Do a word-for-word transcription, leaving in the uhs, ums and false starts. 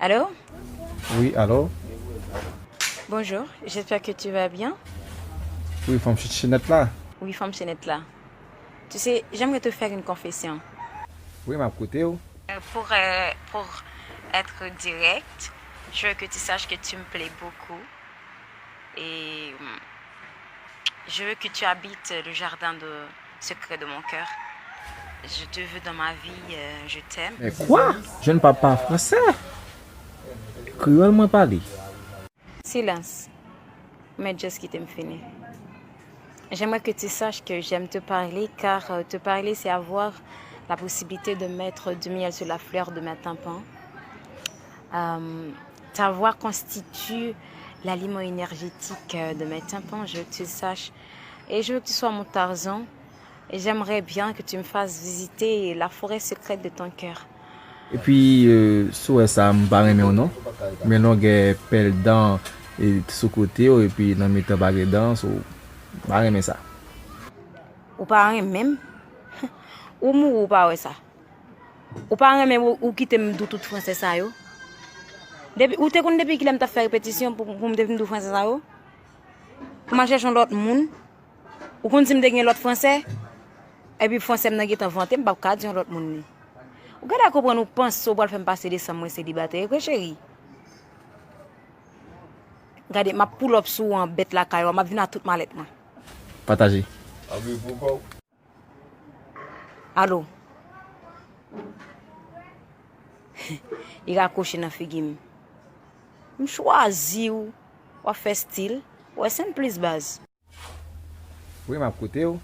Allô? Wi, alo? Bonjour, j'espère que tu vas bien. Wi, fanm chenèt la. Oui, fanm chenèt la. Tu sais, j'aimerais te faire une confession. Wi, m ap koute w. Euh, Pour, euh, pour être direct, je veux que tu saches que tu me plais beaucoup. Et hum, je veux que tu habites le jardin de secret de mon cœur. Je te veux dans ma vie, euh, je t'aime. Men kwa? Jèn papa fransè? Kreyòl mwen pale. Silence. Mais just kite m fini. J'aimerais que tu saches que j'aime te parler, car euh, te parler, c'est avoir la possibilité de mettre du miel sur la fleur de mes tympans. Euh, Ta voix constitue l'aliment énergétique euh, de mes tympans, je veux que tu le saches. Et je veux que tu sois mon Tarzan. Et j'aimerais bien que tu me fasses visiter la forêt secrète de ton cœur. Epi, euh, sou wè sa, m pa renmen w non. Men longè pèl dan e sou kote w, epi nan mitan pa gen dan, so, m pa renmen sa. Ou pa renmen m? Ou mouri ou pa wè sa. Ou pa renmen ou, ou kite m di w tout fransè sa yo? Depi, ou te konn depi kilè m t ap fè repetisyon pou, pou m te vin di w fransè sa yo? Pou m al chèche yon lòt moun? Ou konn si m te gen lòt fransè? Epi fransè m nan gentan vante, m p ap ka di yon lòt moun li. Ou genlè konprann ou panse w pral fè m pase desanm mwen selibatè vre cheri. Gade, m ap pull up sou ou an bèt lakay ou a, m ap vin ak tout malèt mwen. Pataje. Alo. Li rakwoche nan figi m. M chwazi w, w ap fè stil, w wè senplis baz. Wi, m ap koute w.